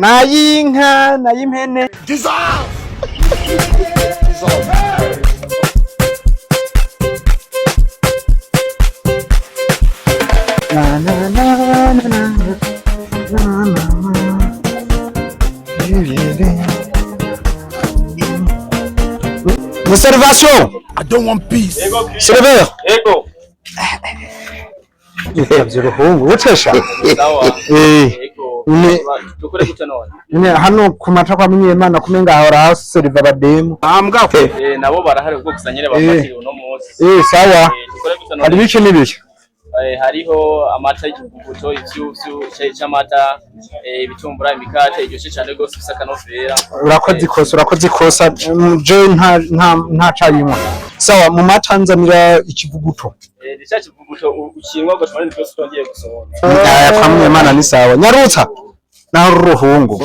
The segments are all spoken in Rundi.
Nay'inka, nay'impene. Na, na, na, na, na, na, na, na. Observation. I don't want peace. Silver. Ego. Yitavye uruhungu utesha. Sawa. Eh. Ego. Ne- Dukore gute none? Nyene hano ku mata kwa Munyemana kumenga hahora haseriva abademu. Ambwa. Eh, nabo barahari ubwo gusa nyene bafatiriwe uno munsi. Eh, sawa. Eh, dukore gute none? Hari ibice n'ibice. Eh, hariho amata y'ikivuguto, ivyuvyu, icayi c'amata, eh, ibitumbura, imikate iryoshe cane gose ifise akanovera. Urakoze ikosa, urakoze ikosa. Je nta cayinywa. Sawa, mu mata nzanira ikivuguto. Eh, ni ca kivuguto ukinywa ugashobora n'ibintu vyose utongeye gusonza. Aya kwa Munyemana ni sawa. Nyarutsa. Naho uruhungu.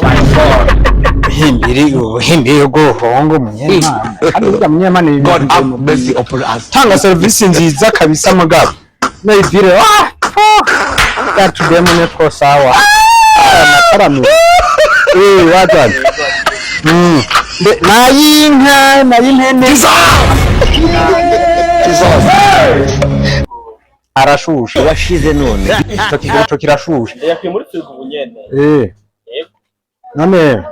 Himbiri, himbiri uruhungu Munyemana. Kandi burya Munyemana ibi God bintu have ndemubwira. mercy upon us. Tanga serivisi nziza kabisa mugabo. Naibire ah gatudemu nitwo sawa. Amatara meza. Eh, wajana. Nayinka, nayimpene. Arashushe. Washize none. Ico kivuguto kirashushe. Ndayakwiye muri frigo ubu nyene. Eh. Yego. None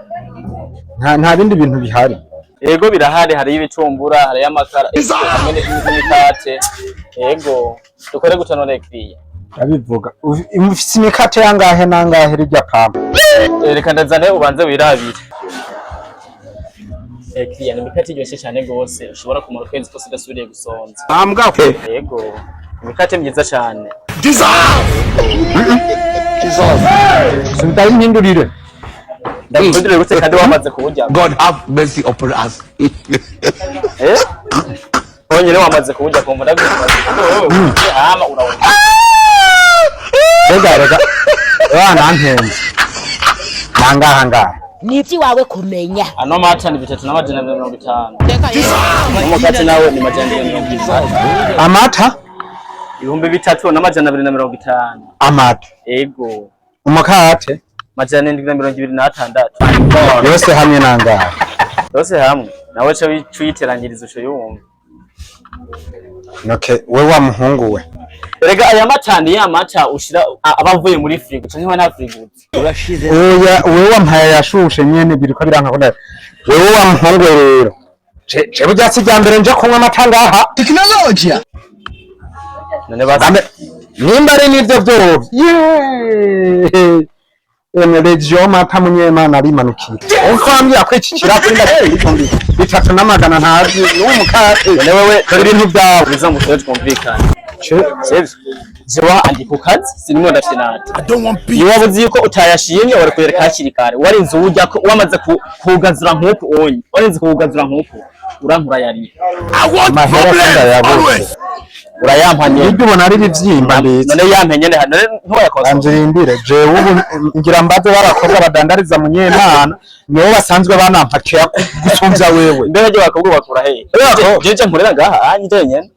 nta bindi bintu bihari. Ego birahari, hariyo ibitumbura, hariyo amakara, hamwe n'imikate. Ego. Dukore gute none kiriya? Ndabivuga. Ufise imikate yangahe nangahe rirya pampa? Eh, reka ndazane ubanze wirabire. Eh, kiriya ni imikate iryoshe cane gose, ushobora kumara ukwezi kose udasubiriye gusonza. Ambwa. Yego, imikate myiza cane. Ndayimpindurire. Ndakudire gute kandi wamaze kuwurya? God have mercy upon us. Eh? Wonyene wamaze kuwurya kumva ndagumaze. Hama urawurya. Rega rega. Wana ntenze. Nangaha ngaha. Ni iby'iwawe kumenya. Ano mata ni 3250. N'umukate nawe ni 750. Amata? 3250. Amata. Ego. Umukate? 726. Yose hamwe nangaha. Yose hamwe. Nawe ca uyiteranyiriza uco yumva. Okay, we wa muhungu we. Erega aya mata ni ya mata ushira aba avuye muri frigo canke nta frigo. Urashize. Oya, wewe wampaye yashushe nyene biriko biranka ko wewe wa muhungu we rero. Je burya si irya mbere nje kunywa amata ngaha. None basi Ambe nimba ari nivyo vyovyo. Yeee. Emwe Legio mata Munyemana arimanukira. Uko ambwira ko iki kirakuri ndakubwira 300 ntazi n'uwo mukate. None wewe Dore ibintu byawe. biza ngo tube twumvikane. Ce- Sivyo? Jewe andi ku kazi sinimwo ndafinata. I don't want peace. Iyo waba uzi yuko utayashimye wari kuyereka hakiri kare. Warinze uwurya ko wamaze kuwugazura nk'uku onye. Warinze kuwugazura nk'uku urankura yariye. I want Amahera problems sindayabuze. always. Urayampa nyene. Nibyo ubona ari ibivyimba ndetse. None yampe nyene none ntubayakonsoma. Anzirindire jewe ubu ngira mbaze b'abakobwa badandariza Munyemana nibo basanzwe banampakira gusumvya wewe. Mbega ryo bakobwa bakura hehe? Bakobwa. Jewe nkorera ngaha anje jenyene.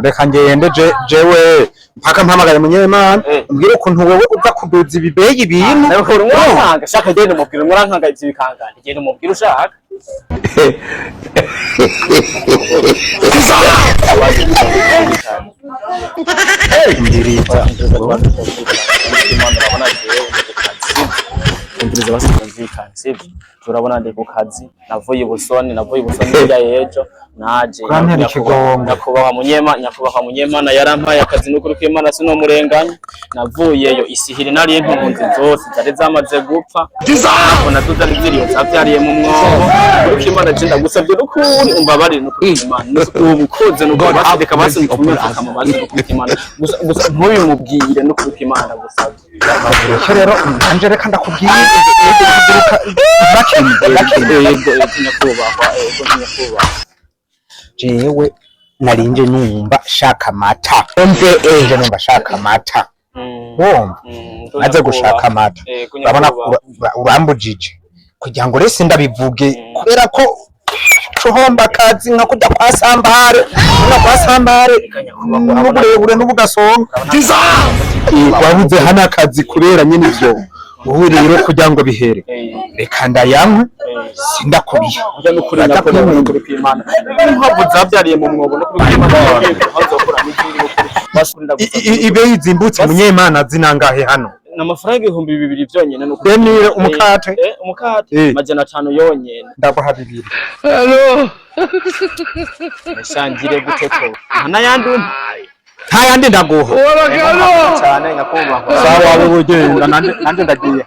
Reka ngende jewe mpaka mpamagaye Munyemana Eh. umbwire ukuntu wewe uza kuduza ibibeyi ibintu. Nawe ukora umurankanga shaka genda umubwira umurankanga ivyo bikangana. Genda umubwira ushaka. Ndiriza. Umviriza basi twumvikane sivyo? Turabona ndi ku kazi navuye ibusoni navuye ibusoni hirya y'ejo naje Urantera ikigongo. nyakubahwa Munyema nyakubahwa Munyemana yarampaye akazi n'ukuri kw'Imana sinomurenganya navuyeyo isihiri nari ntunze zose zari zamaze gupfa ntabwo nazo zari ziriyo zavyariye mu mwobo kuri kw'Imana je ndagusavye n'ukuri umbabarire n'ukuri kw'Imana ubukoze n'ukuri God have reka basi mercy upon us. mfukama basi n'ukuri kw'Imana gusa gusa ntubimubwire n'ukuri kw'Imana ndagusavye Icyo rero nanje reka ndakubwire bakene bakene. Yego yego nyakubahwa yego nyakubahwa. Jewe narinje numva shaka amata. Nje numva shaka amata. Wumva maze gushaka amata. Urabona urambujije kugira ngo rese ndabivuge kubera ko cuhomba akazi nka kujya kwa sambare nka kwa sambare n'uburebure n'ubugasonga. Wabuze hano akazi kubera nyine ivyo. Wowe rero kugira ngo bihere, reka ndayanywe, sindakuriha. Ujya n'ukuri, Uraja nyakubahwa, kwimena. n'ukuri kw'Imana, inkwavu zavyariye mu mwobo, n'ukuri kw'Imana, ntazokura n'izindi, n'ukuri basubira. Ibeyi zimbutse, Munyemana, zinangahe hano? Ni amafaranga 2000 vyonyene, n'ukuri. 2000 umukate? Umukate 500 yonyene. Ndaguha 2. Shangire gute ko nta n'ayandi umpa? Nta yandi ndaguha. Cyane, nyakubahwa. Sawa, wowe ugenda, nanje ndagiye.